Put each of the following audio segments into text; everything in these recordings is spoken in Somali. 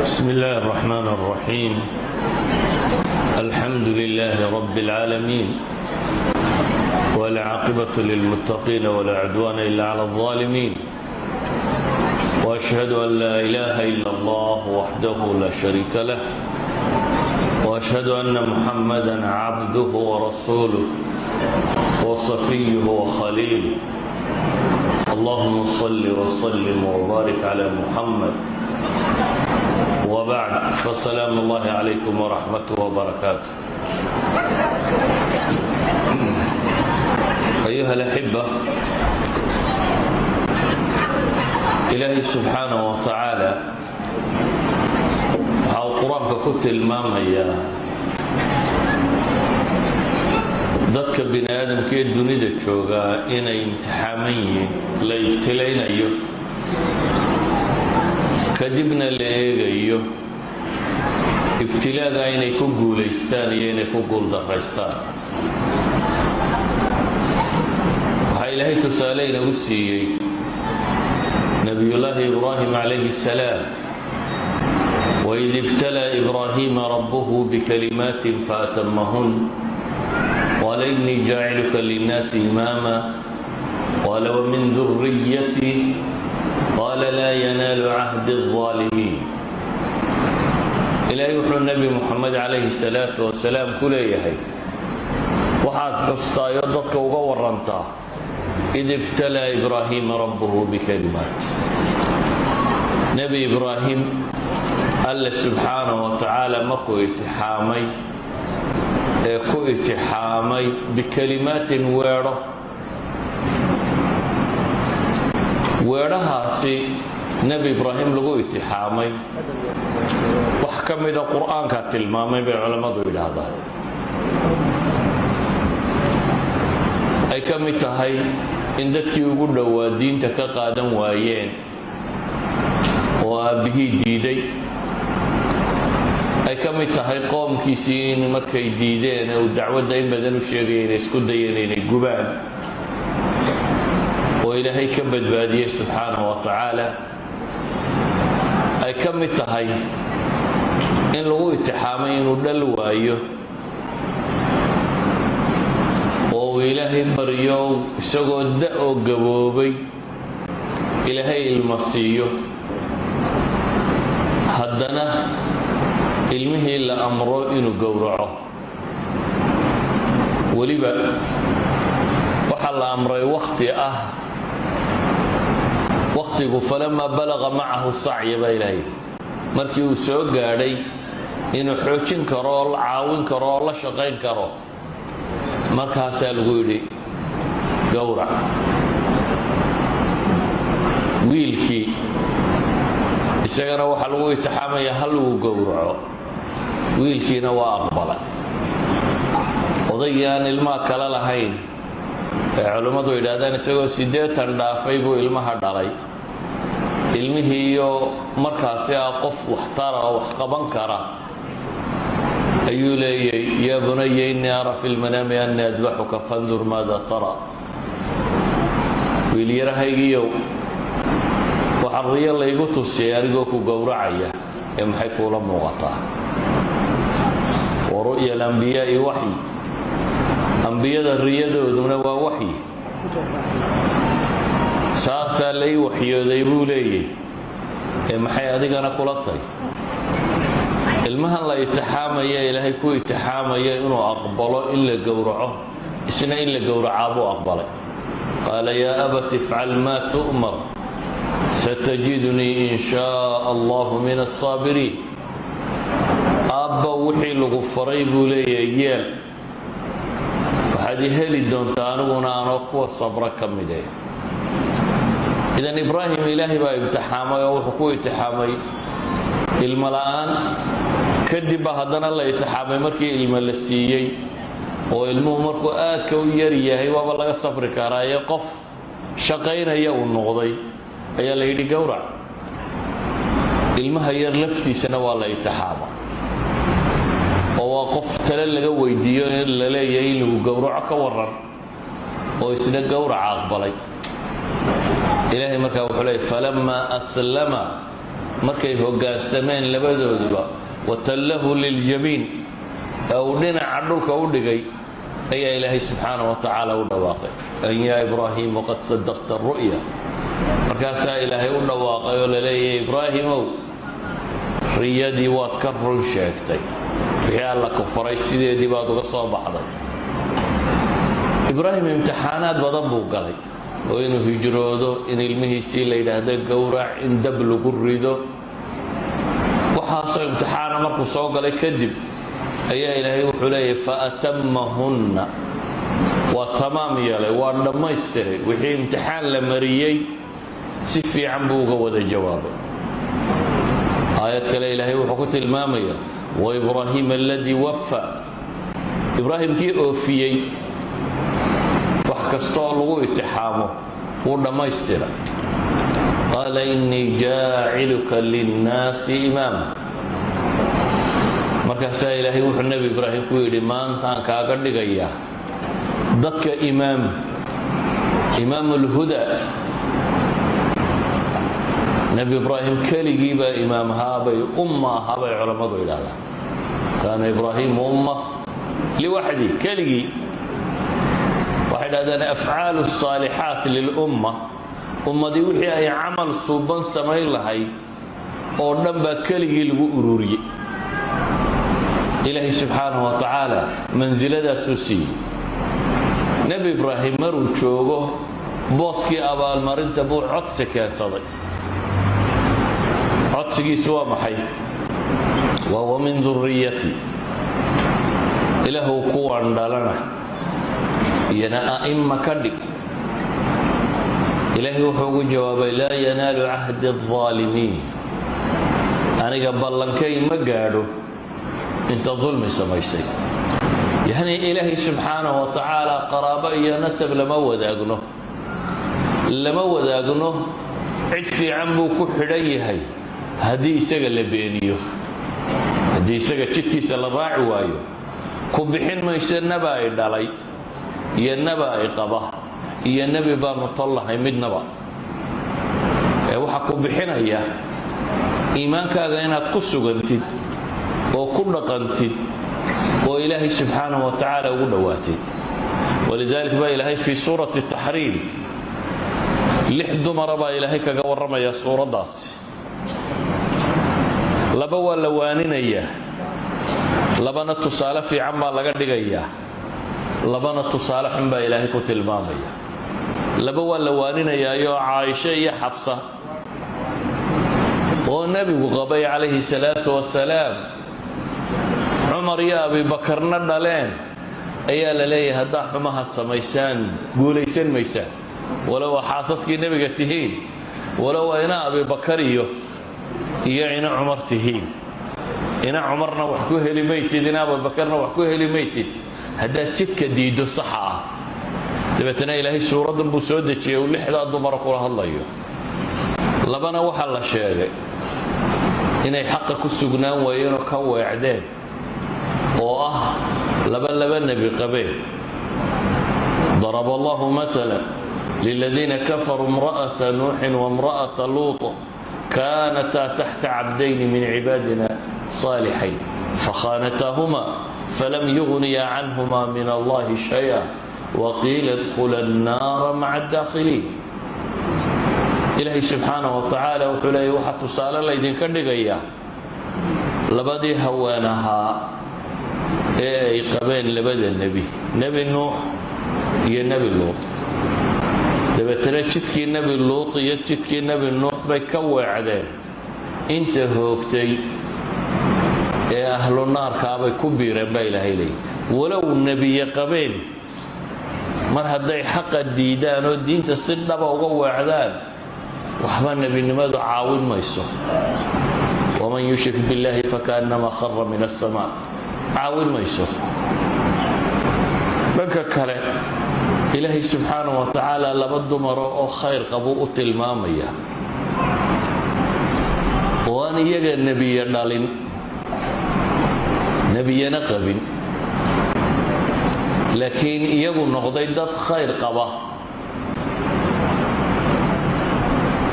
بسم الله الرحمن الرحيم، الحمد لله رب العالمين، والعاقبة للمتقين، ولا عدوان إلا على الظالمين، وأشهد أن لا إله إلا الله وحده لا شريك له، وأشهد أن محمدا عبده ورسوله وصفيه وخليله. اللهم صل وسلم وبارك على محمد، وبعد، فسلام الله عليكم ورحمته وبركاته. أيها الأحبة، Ilaahay subxaanaه wa tacaala waxa uu Qur-aanka ku tilmaamayaa dadka bini aadamka ee dunida joogaa inay imtixaaman yihiin, la ibtilaynayo, kadibna la eegayo ibtilaaga inay ku guulaystaan iyo inay ku guuldaraystaan. Waxaa Ilaahay tusaale inagu siiyey Nabiyullaahi Ibraahim calayhi الsalaam: "وإid ibtalىa Ibraahiima rabuhu bikalimaatin faatamahun qaala inii jaaciluka linnaasi imaama qaala wmin duriyati qaala laa yanaalu cahdi الظaalimiin." Ilaahay wuxuu Nebi Muxamed calayhi الsalaatu wasalaam ku leeyahay: waxaad xustaayoo dadka uga warantaa id ibtalaa Ibraahiima rabbuhu bikalimaat. Nebi Ibraahim Alle subxaanaه wa tacaala markuu itixaamay ee ku itixaamay bikalimaatin, weedho. Weedhahaasi Nebi Ibraahim lagu itixaamay wax ka mida Qur-aankaa tilmaamay, bay culammadu yidhaahdaan. Ay ka mid tahay in dadkii ugu dhowaa diinta ka qaadan waayeen oo aabbihii diiday. Ay ka mid tahay qoomkiisii in markay diideen ee uu dacwadda in badan u sheegaya inay isku dayeen inay gubaan, oo Ilaahay ka badbaadiyey subxaanahu wa tacaala. Ay ka mid tahay in lagu itixaamay inuu dhal waayo oo uu Ilaahay baryo, isagoo da oo gaboobay Ilaahay ilma siiyo, haddana ilmihii la amro inuu gowraco. Weliba waxaa la amray wakhti ah, wakhtigu "فلما بلغ معه السعي" baa Ilaahay, markii uu soo gaadhay inuu xoojin karo oo la caawin karo oo la shaqayn karo, markaasaa lagu yidhi gowrac wiilkii. Isagana waxaa lagu itixaamaya hal uu gowraco. Wiilkiina waa aqbalay. Odaygii aan ilmaha kale lahayn ee culimmadu yidhahdaan isagoo 80 dhaafay buu ilmaha dhalay, ilmihii iyo markaasi ah qof waxtara oo wax qaban kara ayuu leeyay: "يا بني إني أرى في المنام أني أذبحك فانظر ماذا ترى." Wiil yarahaygiiyow, waxaa riyo laygu tusiyay anigoo ku gowracaya, ee maxay kuula muuqataa? ورؤيا الأنبياء وحي, ambiyada riyadooduna waa waxyi. Saasaa lay waxyooday buu leeyay, ee maxay adigana kula tahy? Ilmahan la itixaamaya, Ilaahay ku itixaamaya inuu aqbalo in la gowraco, isna in la gowracaa buu aqbalay. قال يا أبت افعل ما تؤمر ستجدني إن شاء الله من الصابرين. Aabba, wixii lagu faray, buu leeyahay, yeel, waxaad i heli doontaa aniguna anoo kuwa sabra ka mid eh. Idan Ibraahim Ilaahay baa imtixaamay oo wuxuu ku itixaamay ilmo la'aan. Kadib baa haddana la itixaamay markii ilmo la siiyey, oo ilmuhu markuu aadka u yar yahay waaba laga safri karaa, ee qof shaqaynaya uu noqday ayaa la yidhi gowrac ilmaha yar. Laftiisana waa la itixaama, oo waa qof tale laga weydiiyo in la leeyahay in lagu gowraco ka waran, oo isna gowraca aqbalay. Ilaahay markaa wuxuu leeyay: "فلما أسلما" Markay hoggaansameen labadooduba, watallahu liljabiin, ee uu dhinaca dhulka u dhigay, ayaa Ilaahay subxaana wa tacaala u dhawaaqay an yaa Ibraahiimu qad sadaqta ru'ya. Markaasaa Ilaahay u dhawaaqay oo la leeyahay: Ibraahimow, riyadii waad ka run sheegtay, wixii Alla ku faray sideedii baad uga soo baxday. Ibraahim imtixaanaad badan buu galay, oo inuu hijroodo, in ilmihiisii la yidhaahdo gowrac, in dab lagu rido, waxaasoo imtixaana markuu soo galay kadib ayaa Ilaahay wuxuu leeyahay: faatamahunna, waa tamaam yeelay, waa dhammaystiray. Wixii imtixaan la mariyey si fiican buu uga wada jawaabay. Aayad kale Ilaahay wuxuu ku tilmaamaya: waibraahiima aladii wafa, Ibraahimkii oofiyey wax kasta oo lagu itixaamo, wuu dhammaystira. Qaala inii jaaciluka linnaasi imaama. Markaasaa Ilaahay wuxuu Nebi Ibraahim ku yidhi: maantaan kaaga dhigayaa dadka imaam, imaam ulhuda. Nebi Ibraahim keligii baa imaam ahaabay, umma ahaabay culammadu yidhahdaan. Kaana Ibraahiimu umma liwaxdii, keligii. Waxay dhahdeen afcaalu الsaalixaat lilumma, ummadii wixii ay camal suuban samayn lahayd oo dhan baa keligii lagu ururiyey. Ilaahay subxaanahu wa tacaala mansiladaasuu siiyey Nebi Ibraahim. Maruu joogo booskii abaalmarinta buu codsi keensaday. Codsigiisu waa maxay? Waa wamin duriyati, Ilaahuw kuwan dhalana iyana a'imma ka dhig. Ilaahay wuxuu ugu jawaabay: laa yanaalu cahdi الظaalimiin, aniga ballankay ma gaadho inta dulmi samaysay. Yacnii Ilaahay subxaanahu wa tacaala qaraabo iyo nasab lama wadaagno, lama wadaagno. Cid fiican buu ku xidhan yahay. Haddii isaga la beeniyo, haddii isaga jidkiisa la raaci waayo, ku bixin mayso naba ay dhalay iyo naba ay qaba iyo nebi baanu tollahay midnaba. Ee waxaa ku bixinaya iimaankaaga inaad ku sugantid oo ku dhaqantid oo Ilaahay subxaanahu wa tacaala ugu dhowaatid. Walidalik baa Ilaahay fii suurati Taxriim lix dumara baa Ilaahay kaga warramaya suuraddaasi. Laba waa la waaninayaa, labana tusaale fiican baa laga dhigayaa, labana tusaale xun baa Ilaahay ku tilmaamaya. Laba waa la waaninayaayoo Caaisho iyo Xafsa oo Nebigu qabay calayhi salaatu wasalaam, Cumar iyo Abibakarna dhaleen, ayaa la leeyahay: haddaa xumaha samaysaan guulaysan maysaan, walow aa xaasaskii Nebiga tihiin, walow ina Abibakar iyo ina Cumar tihiin. Ina Cumarna wax ku heli maysid, ina Abibakarna wax ku heli maysid haddaad jidka diiddo saxa ah. Dabeetana Ilaahay suuraddan buu soo dejiyey uu lixdaa dumara kula hadlayo. Labana waxaa la sheegay inay xaqa ku sugnaan waayeenoo ka weecdeen, oo ah laba laba nebi qabeen. Daraba Allahu maala liladiina kafaruu imra'ata Nuuxin waimra'ata Luut, kaanataa taxta cabdayni min cibaadina saalixayn fakhaanataahuma falam yugniya canhuma min Allahi shaya waqiila idkhula annaara maca addaakhiliin. Ilaahay subxaanah wa tacaala wuxuu leeyay: waxaa tusaale laydinka dhigayaa labadii haween ahaa ee ay qabeen labada nebi, Nebi Nuux iyo Nebi Luut. Dabeetana jidkii Nebi Luut iyo jidkii Nebi Nuux bay ka weecdeen, inta hoogtay ee ahlu naarkaabay ku biireen baa Ilaahay leeyay. Walow nebiye qabeen, mar hadday xaqa diidaan oo diinta si dhaba uga weecdaan, waxba nebinimadu caawin mayso. Waman yushrik biاllahi fakaanama khara min aلsamaa, caawin mayso. Dhanka kale Ilaahay subxaanaه wa tacaala laba dumaro oo khayr qabuu u tilmaamaya, oo aan iyaga nebiye dhalin, nebiyana qabin, laakiin iyagu noqday dad khayr qaba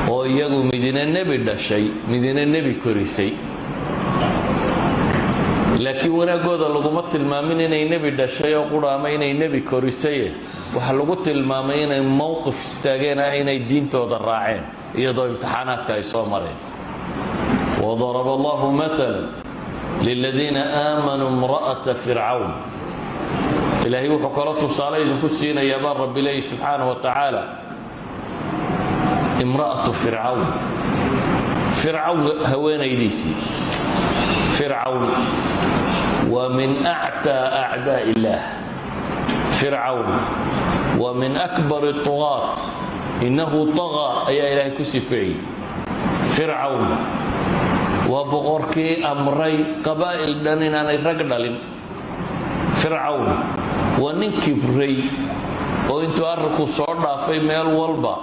oo Oo iyagu midina nebi dhashay, midina nebi korisay, laakiin wanaaggooda laguma tilmaamin inay nebi dhashay oo qura ama inay nebi korisaye. Waxaa lagu tilmaamay inay mowqif istaageen ah, inay diintooda raaceen iyadoo imtixaanaadka ay soo mareen. وضرب الله مثلا للذين آمنوا امرأة فرعون. Ilaahay wuxuu kaloo tusaale idinku siinayaa, baa Rabbi leeyi subxaanaه wa tacaala, imra'atu Fircawn, Fircawn haweenaydiisii. Fircawn waa من أعتى أعداء الله. Fircawn waa من أكبر الطغاة. إنه طغى ayaa Ilaahay ku sifeeyey. Fircawn waa boqorkii amray qabaa'il dhan inaanay rag dhalin. Fircawn waa nin kibray oo intuu arrinku soo dhaafay meel walba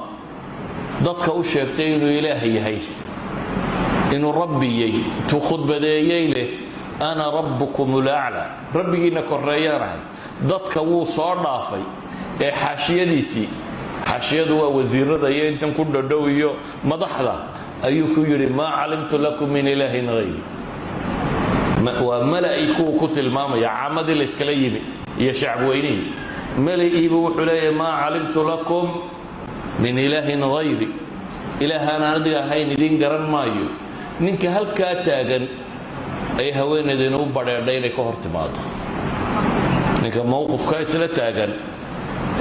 dadka u sheegtay inuu Ilaah yahay, inuu rabbiyey. Intuu khudbadeeyey leh "أنا ربكم الأعلى", rabbigiinna korreeyaanahay. Dadka wuu soo dhaafay ee xaashiyadiisii, xaashiyadu waa wasiirada iyo intan ku dhodhow iyo madaxda, ayuu ku yidhi "ما علمت لكم من إله غيري". Waa mala'i kuwa ku tilmaamaya caamadii layskala yimi iyo shacabweynihii. Mala'iibu wuxuu leeyahay "ما علمت لكم من إله غيري", ilaahaan aniga ahayn idiin garan maayo. Ninka halkaa taagan ay haweenaydina u badheedhay inay ka hor timaado. Ninka mowqifka isla taagan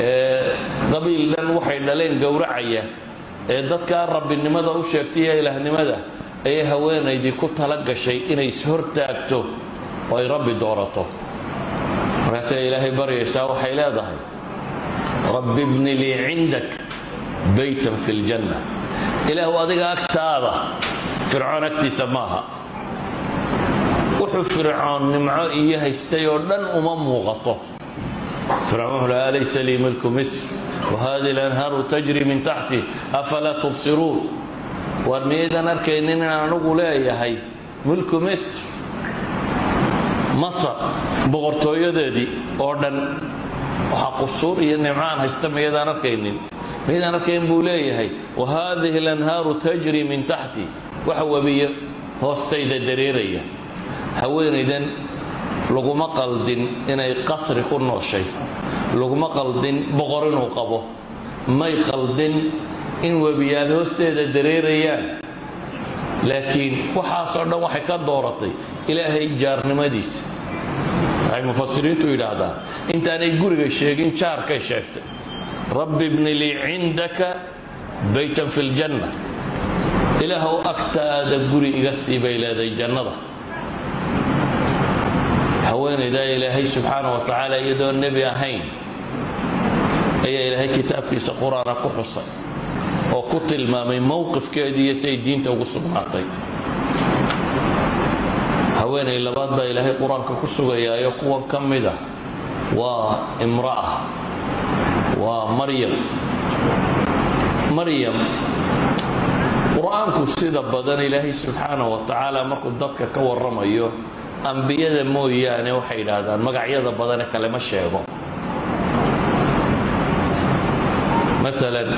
ee qabiil dhan waxay dhaleen gowracaya, ee dadkaa rabbinimada u sheegtay iyo ilaahnimada, ayay haweenaydii ku tala gashay inay ishortaagto oo ay Rabbi doorato. Markaasay Ilaahay baryaysaa. Waxay leedahay "رب ابن لي عندك بيتا في الجنة". Ilaahu, adiga agtaada, Fircoon agtiisa maaha. Wuxuu Fircoon nimco iyo haystay oo dhan uma muuqato. Fircoon wuxuu lahaa "أليس لي ملك مصر وهذه الأنهار تجري من تحتي أفلا تبصرون". Waar miyaydan arkaynin inaan anugu leeyahay ملك مصر, Masar boqortooyadeedii oo dhan? Waxaa qusuur iyo nimco aan haysta miyaydaan arkaynin? Miyaydaan arkayn buu leeyahay? "وهذه الأنهار تجري من تحتي", waxa webiyo hoostayda dareeraya. Haweenaydan laguma qaldin inay qasri ku nooshay, laguma qaldin boqor inuu qabo, may qaldin in webiyaal hoosteeda dareerayaan, laakiin waxaasoo dhan waxay ka dooratay Ilaahay jaarnimadiisa. Waxay mufasiriintu yidhaahdaan intaanay guriga sheegin jaarkay sheegtay. "رب ابن لي عندك بيتا في الجنة", Ilaahow, agtaada guri iga sii bay leedahay jannada. Haweenaydaa Ilaahay subxaana wa tacaala, iyadoo nebi ahayn, ayaa Ilaahay kitaabkiisa Qur-aana ku xusay oo ku tilmaamay mowqifkeedii iyo siay diinta ugu sugnaatay. Haweenay labaad baa Ilaahay Qur-aanka ku sugayaayo kuwan ka mida, waa imra'a, waa Maryam. Maryam, Qur-aanku sida badan Ilaahay subxaana wa tacaala markuu dadka ka warramayo, ambiyada mooyaane, waxay yidhaahdaan magacyada badane kale ma sheego. Maalan,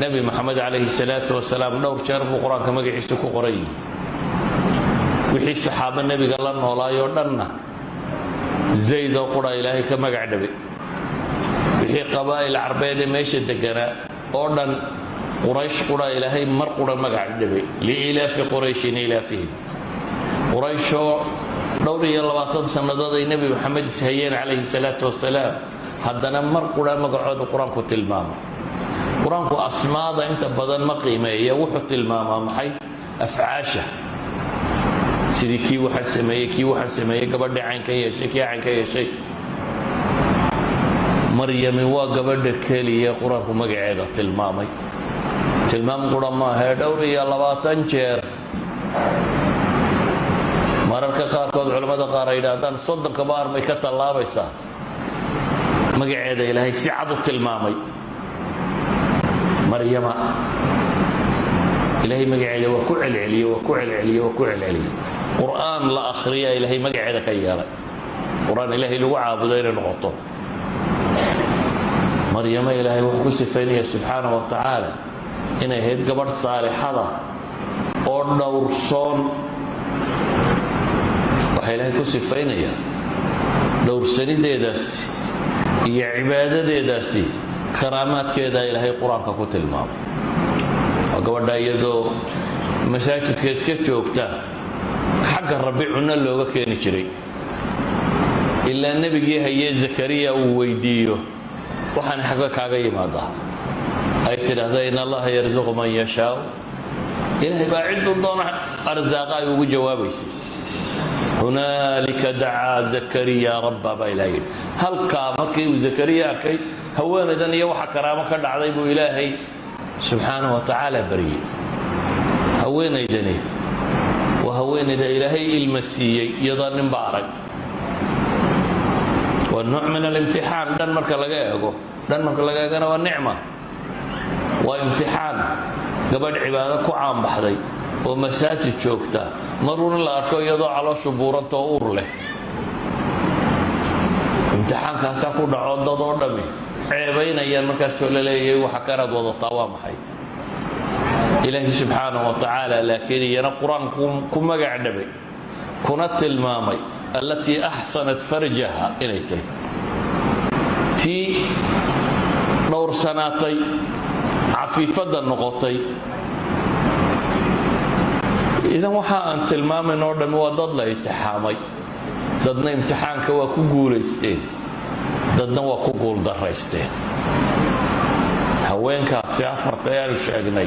Nebi Moxamed calayhi salaatu wasalaam dhowr jeer buu Qur-aanka magaciisa ku qoran yihi. Wixii saxaabo nebiga la noolaayoo dhanna Zayd oo qura Ilaahay ka magac dhabay. Wixii qabaa'il Carbeed ee meesha deganaa oo dhan Quraysh qura Ilaahay mar qura magac dhabay, لإيلاف قريش إيلافهم. Qurayshoo dhowr iyo labaatan sannadood ay Nebi Moxamed ishayeen calayhi salaatu wasalaam, haddana mar qura magacooda Qur-aanku tilmaama. Qur-aanku asmaada inta badan ma qiimeeya, wuxuu tilmaamaa maxay? Afcaasha, sidii kii waxaan sameeyey, kii waxaan sameeyey, gabadhii caynka yeeshay, kii caynka yeeshay. Maryami waa gabadha keliya Qur-aanku magaceeda tilmaamay. Tilmaam qura maahee, dhowr iyo labaatan jeer. Mararka qaarkood culammada qaar ay yidhaahdaan 30-ka baar may ka tallaabaysaa magaceeda Ilaahay si cad u tilmaamay. Maryama Ilaahay magaceeda waa ku celceliye, waa ku celceliye, waa ku celceliyey. Qur'aan la akhriya Ilaahay magaceeda ka yeelay, Qur-aan Ilaahay lagu caabudo inay noqoto. Maryamo Ilaahay wuxuu ku sifaynaya subxaana wa tacaala Inay ahayd gabadh saalixada oo dhowrsoon. Waxaa Ilaahay ku sifaynayaa dhowrsanideedaasi iyo cibaadadeedaasi, karaamaadkeedaa Ilaahay Qur-aanka ku tilmaamay. Waa gabadha iyadoo masaajidka iska joogta xagga Rabbi cunno looga keeni jiray, ilaa nebigii hayee Zakariya uu weydiiyo: "Waxaan xagga kaaga yimaadaa?" Ay tidhaahda: "In Allaha yarsuqu man yashaau, Ilaahay baa cidduu doona arsaaqa," ay ugu jawaabaysay. "Hunaalika dacaa Zakariya rabba," baa Ilahay yidhi. Halkaa markii uu Zakariya arkay haweenaydan iyo waxa karaamo ka dhacday buu Ilaahay subxaanahu wa tacaala baryey. Haweenaydani waa haweenayda Ilaahay ilma siiyey iyadoo ninba arag. Waa nooc min alimtixaan dhan marka laga eego, dhan marka laga eegana waa nicma. Waa imtixaan gabadh cibaado ku caanbaxday oo masaajid joogta maruun in la arko iyadoo calooshu buuranta oo uur leh. Imtixaankaasaa ku dhaco, dad oo dhammi ceebaynayaan markaasoo la leeyahay: "Waxa kanaad wadataa waa maxay?" Ilaahi subxaanahu wa tacaala laakiin iyana Qur-aanku ku magac dhabay kuna tilmaamay allatii axsanat farjaha, inay tahay tii dhowrsanaatay, cafiifadda noqotay. Idan waxa aan tilmaamayn oo dhammi waa dad la imtixaamay. Dadna imtixaanka waa ku guulaysteen, dadna waa ku guuldaraysteen. Haweenkaasi afarta ayaanu sheegnay,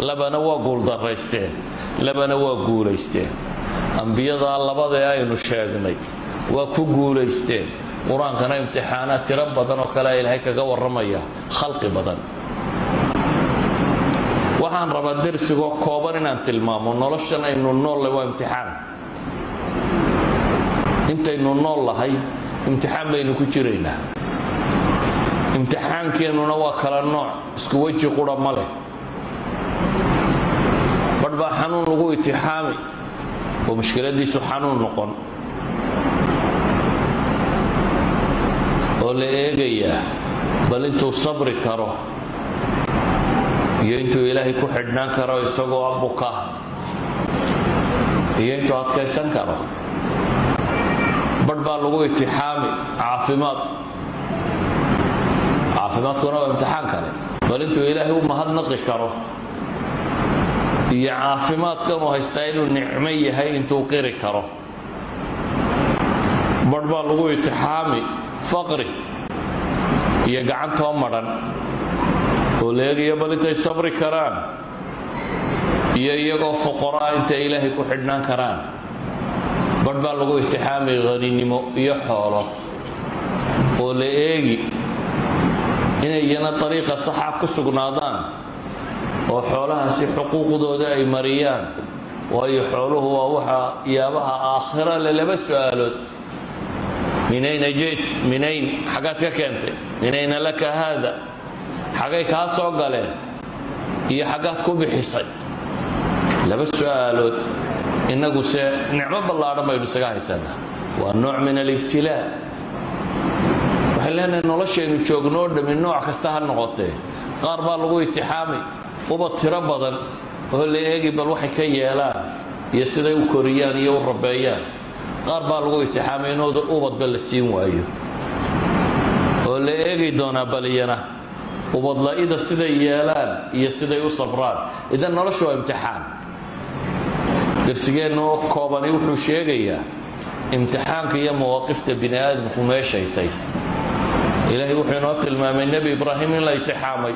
labana waa guuldaraysteen, labana waa guulaysteen. Ambiyadaa labadae aynu sheegnay waa ku guulaysteen. Qur-aankana imtixaanaad tiro badan oo kale Ilaahay kaga warramaya khalqi badan. Waxaan rabaa dersigoo kooban inaan tilmaamo noloshan aynu noollay waa imtixaan. Intaynu nool lahay imtixaan baynu ku jiraynaa. Imtixaankeennuna waa kala nooc, isku weji qura ma leh. Badh baa xanuun lagu itixaami oo mushkiladiisu xanuun noqon, oo la eegayaa bal intuu sabri karo iyo intuu Ilaahay ku xidhnaan karo isagoo abuka iyo intuu adkaysan karo. Badh baa lagu itixaami caafimaad. Caafimaadkuna waa imtixaan kale, bal intuu Ilaahay u mahadnaqi karo iyo caafimaadkanuu haystaa inuu nicmo yahay intuu qiri karo. Badh baa lagu itixaami faqri iyo gacantoo madhan, oo la eegayo bal intay sabri karaan iyo iyagoo fuqaraa intay Ilaahay ku xidhnaan karaan. Badh baa lagu itixaami haninimo iyo xoolo, oo la eegi inay iyana dariiqa saxa ku sugnaadaan oo xoolahaasi xuquuqdooda ay mariyaan, waayo xooluhu waa waxa yaabaha aakhira le laba su-aalood: "Min ayna ji't?" Min ayn, xaggaad ka keentay? "Min ayna laka haada?" Xagay kaa soo galeen? Iyo xaggaad ku bixisay? Laba su-aalood. Innagu se nicmo ballaadhan baynu isaga haysanaa. Waa nooc min alibtilaa. Waxay leenahay noloshaynu joognoo dhammi nooc kasta ha noqotee, qaar baa lagu itixaami ubad tiro badan, oo la eegi bal waxay ka yeelaan iyo siday u koriyaan iyo u rabeeyaan. Qaar baa lagu itixaamay in ubadba la siin waayo, oo la eegi doonaa baliyana ubadla'ida siday yeelaan iyo siday u sabraan. Idan noloshu waa imtixaan. Darsigeenna oo koobani wuxuu sheegayaa imtixaanka iyo mawaaqifta bini aadamku meeshay tay. Ilaahay wuxuu inoo tilmaamay Nebi Ibraahim in la itixaamay,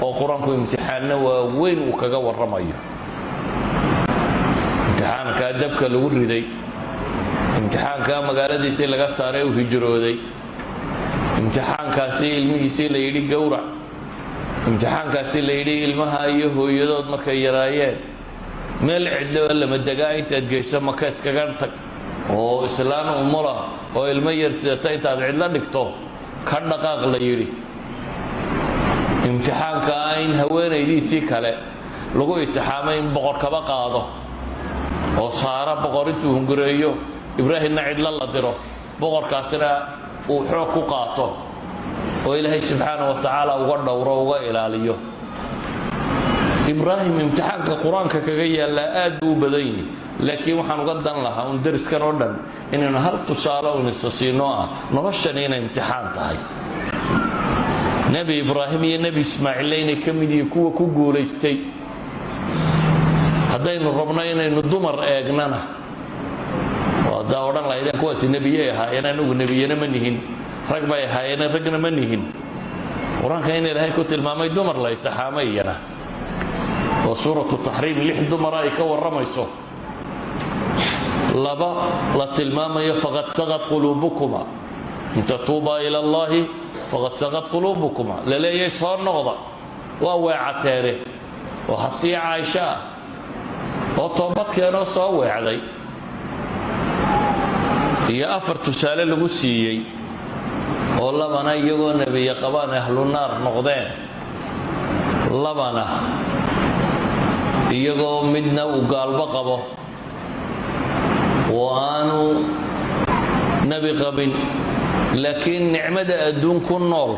oo Qur-aanku imtixaanna waaweyn uu kaga warramayo: imtixaankaa dabka lagu riday, imtixaankaa magaaladiisii laga saaray uu hijrooday, imtixaankaasi ilmihiisii la yidhi gowrac, imtixaankaasi la yidhi ilmaha iyo hooyadood markay yaraayeen meel cidlo lama degaa intaad geyso Maka iskaga tag, oo islaan umula oo ilmo yar sidata intaad cidlo dhigto ka dhaqaaq la yidhi, imtixaanka ah in haweenaydiisii kale lagu itixaamay in boqor kaba qaado oo Saara boqor intuu hungureeyo Ibraahimna cidlo la diro, boqorkaasina uu xoog ku qaato, oo Ilaahay subxaana wa tacaala uga dhowro, uga ilaaliyo. Ibraahim imtixaanka Qur-aanka kaga yaallaa aad buu u badan yihi, laakiin waxaan uga dan lahaa un dariskan oo dhan inaynu hal tusaale un isa siinoo ah noloshani inay imtixaan tahay. Nebi Ibraahim iyo Nebi Ismaaciille inay ka mid yihiin kuwa ku guulaystay. Haddaynu rabno inaynu dumar eegnana, oo haddaa odhan lahaydeen kuwaasi nebiyey ahaayeen, anagu nebiyena ma nihin, rag bay ahaayeen, ragna ma nihin, Qur-aanka in Ilaahay ku tilmaamay dumar la itixaamay iyana, oo Suuratu Taxriim lix dumara ay ka warramayso, laba la tilmaamayo فقد سغت قلوبكما إن تتوبا إلى الله فقد سغت قلوبكما la leeyay, soo noqda, waa weecateene, oo Xafsiya Caaisha ah oo toobad keenoo soo weecday, iyo afar tusaale lagu siiyey oo labana iyagoo nebiye qabaan ahlu naar noqdeen, labana iyagoo midna uu gaalbo qabo oo aanu nebi qabin, laakiin nicmada adduun ku nool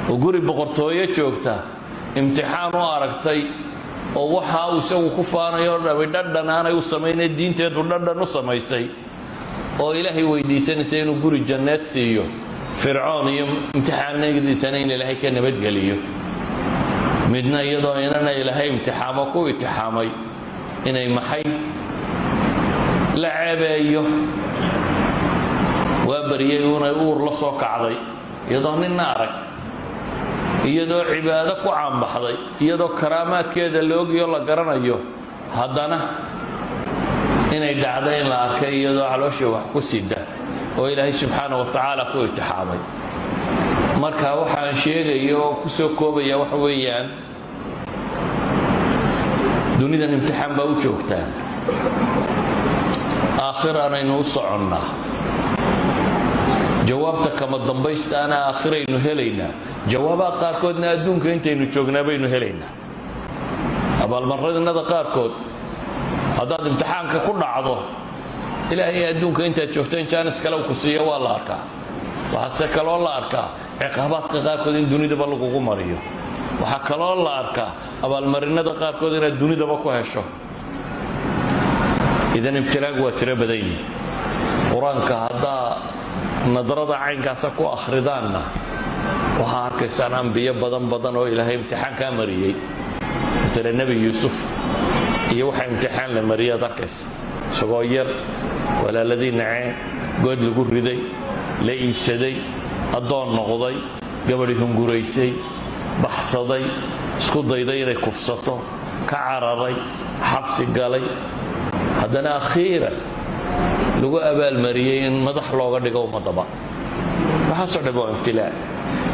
oo guri boqortooyo joogta imtixaan u aragtay, oo waxa uu isagu ku faanayo dhami dhadhan aanay u samaynay, diinteedu dhadhan u samaysay, oo Ilaahay weydiisanaysa inuu guri janneed siiyo, Fircoon iyo imtixaanadiisana in Ilaahay ka nabadgeliyo. Midna iyadoo inana Ilaahay imtixaamo ku itixaamay inay maxay la ceebeeyo, waa baryay uunay uur la soo kacday iyadoo ninna arag, iyadoo cibaado ku caanbaxday, iyadoo karaamaadkeeda la ogyo la garanayo, haddana inay dhacday in la arkay iyadoo caloosha wax ku sida, oo Ilaahay subxaana wa tacaala ku itixaamay. Marka waxaan sheegaya oo ku soo koobaya waxa weeyaan, dunidan imtixaan baa u joogtaan, aakhiraanaynu u soconnaa, jawaabta kama dambaystaana aakhiraynu helaynaa, jawaabaha qaarkoodna adduunka intaynu joognaa baynu helaynaa. Abaalmarinada qaarkood haddaad imtixaanka ku dhacdo, Ilaahay adduunka intaad joogto in jaanis kale ku siiyo waa la arkaa. Waxaase kaloo la arkaa ciqaabaadka qaarkood in dunidaba lagugu mariyo. Waxaa kaloo la arkaa abaalmarinada qaarkood inaad dunidaba ku hesho. Idan ibtilaagu waa tiro badan yihi. Qur-aanka haddaa nadrada caynkaasa ku akhridaanna, waxaa arkaysaan ambiyo badan badan oo Ilaahay imtixaankaa mariyey. Maala Nebi Yuusuf iyo waxa imtixaan la mariyay ad arkaysa, isagoo yar walaaladii naceen, good lagu riday, la iibsaday, addoon noqday, gabadhi hunguraysay, baxsaday, isku dayday inay kufsato, ka cararay, xabsi galay, haddana akhiiran lagu abaalmariyey in madax looga dhigo ummadaba. Waxaasoo dhan waa ibtilaa.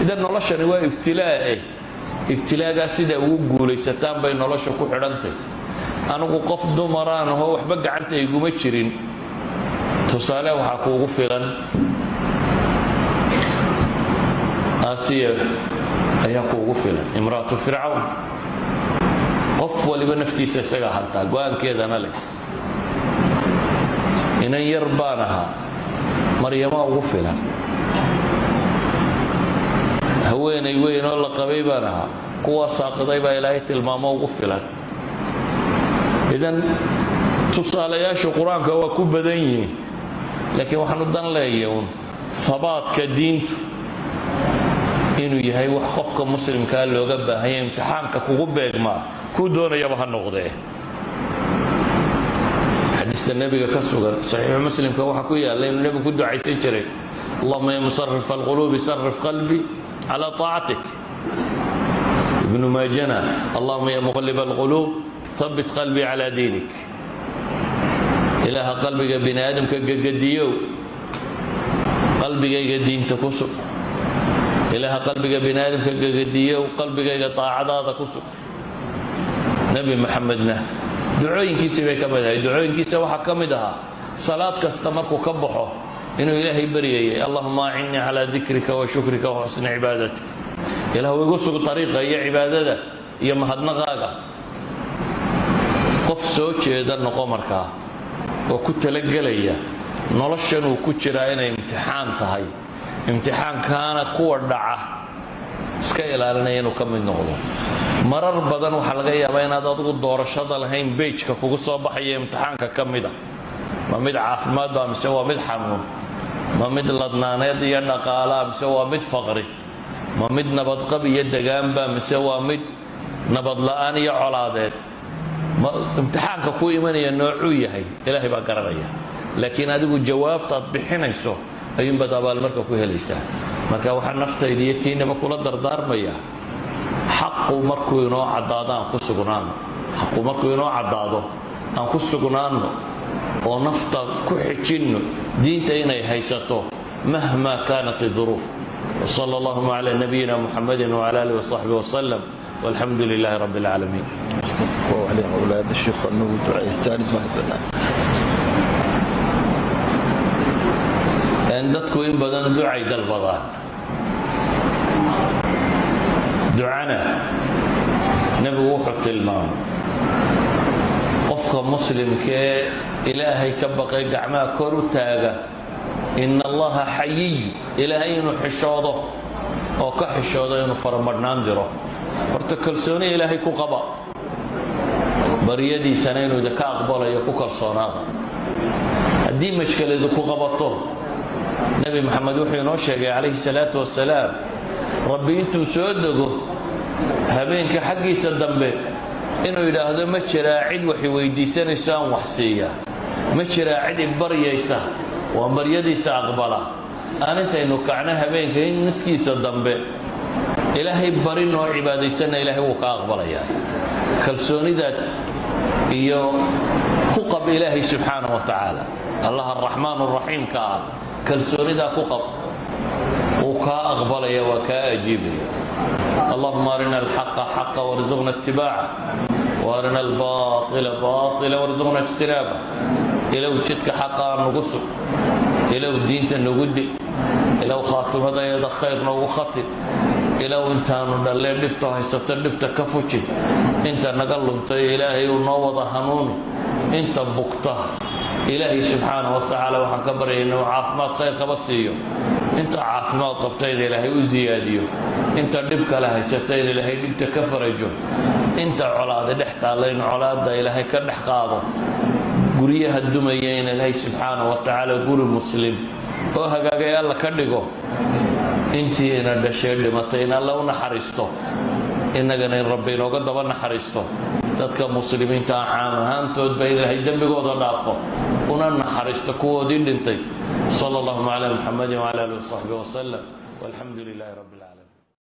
Idan noloshani waa ibtilaa. Ibtilaagaa sida ugu guulaysataan bay nolosha ku xidhantay. Anigu qof dumaraan ahoo waxba gacanta iguma jirin, tusaale waxaa kuugu filan Aasiya ayaa kuugu filan, imra'atu Fircawn. Qof waliba naftiisa isagaa hantaa, go-aankeedana leh. Inan yar baan ahaa, Maryamaa ugu filan. Haweenay weyn oo la qabay baan ahaa, kuwaa saaqiday baa Ilaahay tilmaamo ugu filan. Idan tusaalayaashu Qur-aanka waa ku badan yihiin, laakiin waxaanu dan leeya uun habaadka diintu inuu yahay wax qofka muslimkaa looga baahanya. Imtixaanka kugu beegmaa kuu doonayaba ha noqdee. Xadiista nebiga ka sugan Saxiixu Muslimka waxaa ku yaalla inuu nebigu ku ducaysan jiray: اللهم يا مصرف القلوب صرف قلبي على طاعتك. Ibnu Maajana: اللهم يا مقلب القلوب ثبت قلبي على دينك. Ilaaha qalbiga bini aadamka gegediyow, qalbigayga diinta ku sug. Ilaaha qalbiga bini aadamka gegediyow, qalbigayga taacadaada ku sug. Nebi Maxamedna ducooyinkiisii bay ka mid ahay. Ducooyinkiisa waxaa ka mid ahaa salaad kasta markuu ka baxo inuu Ilaahay baryayay: اللهم أعني على ذكرك وشكرك وحسن عبادتك. Ilaah, igu sug ariiqa iyo cibaadada iyo mahadnaqaaga. Qof soo jeeda noqo markaa oo ku talagelaya noloshan uu ku jiraa inay imtixaan tahay, imtixaankaana kuwa dhaca Iska ilaalinaya inuu ka mid noqdo. Marar badan waxaa laga yaabaa inaad adigu doorashada lahayn page-ka kugu soo baxaya imtixaanka ka mid a. Ma mid caafimaad baa mise waa mid xanuun? Ma mid ladnaaneed iyo dhaqaalaa mise waa mid faqri? Ma mid nabadqab iyo degaanba mise waa mid nabad la'aan iyo colaadeed? Ma imtixaanka ku imanaya noocuu yahay, Ilaahay baa garanaya, laakiin adigu jawaabtaad bixinayso ayuunbaad abaalmarka ku helaysaa. Marka waxaa naftayda iyo tiinaba kula dardaarmayaa, xaqu markuu inoo caddaado aan ku sugnaano, xaqu markuu inoo caddaado aan ku sugnaanno oo nafta ku xijinno diinta inay haysato, مهما كانت الظروف. وصلى اللهم على نبينا محمد وعلى آله وصحبه وسلم، والحمد لله رب العالمين. وعلى أولاد الشيخ أنه duceeya, jaanis ma haysanaa? Dadku in badan ducay dalbadaan. Ducana Nebigu wuxuu tilmaamay qofka muslimkee Ilaahay ka baqay, gacmaha kor u taaga, إن الله حيي, Ilaahay inuu xishoodo oo ka xishoodo inuu faramadhnaan diro. Horta kalsooni Ilaahay ku qaba, baryadiisana inuu idinka aqbalayo ku kalsoonaada. Haddii mashkeladu ku qabato, Nebi Maxamed wuxuu inoo sheegay calayhi salaatu wasalaam, Rabbi intuu soo dego habeenka xaggiisa dambe inuu yidhaahdo: "Ma jiraa cid waxay weydiisanayso aan wax siiya? Ma jiraa cid i baryaysa waan baryadiisa aqbala?" Aan intaynu kacno habeenka in niskiisa dambe Ilaahay barin oo cibaadaysanna, Ilaahay wuu ka aqbalayaa. Kalsoonidaas iyo ku qab Ilaahay subxaanaه wa tacaala, Allaha araxmaan araxiimka ah, kalsoonidaa ku qab, wuu kaa aqbalaya, waa kaa ajiibaya. اللهم أرنا الحق حقا وارزقنا اتباعه، وأرنا الباطل باطلا وارزقنا اجتنابه. Ilaahow, jidka xaqaa nagu sug. Ilaahow, diinta nagu dil. Ilaahow, khaatimadayada khayr noogu khatim. Ilaahow, intaanu dhallee dhibta haysato dhibta ka fuji. Inta naga luntay, Ilaahay uu noo wada hanuuni. Inta bugta, Ilaahay subxaanaه wa tacaala waxaan ka baryay inuu caafimaad khayr qaba siiyo. Inta caafimaad qabta in Ilaahay u siyaadiyo. Inta dhib kale haysata in Ilaahay dhibta ka farajo. Inta colaada dhex taalla in colaadda Ilaahay ka dhex qaado. Guryaha dumaya in Ilaahay subxaanaه wa tacaala guri muslim oo hagaagay Alla ka dhigo. Intiina dhashay dhimatay in Alla u naxariisto, innagana in Rabbi inooga daba naxariisto. Dadka muslimiinta ah caam ahaantoodba Ilaahay dembigooda dhaafo una naxariisto kuwoodii dhintay. صلى اللهم على محمد وعلى آله وصحبه وسلم، والحمد لله رب العالمين.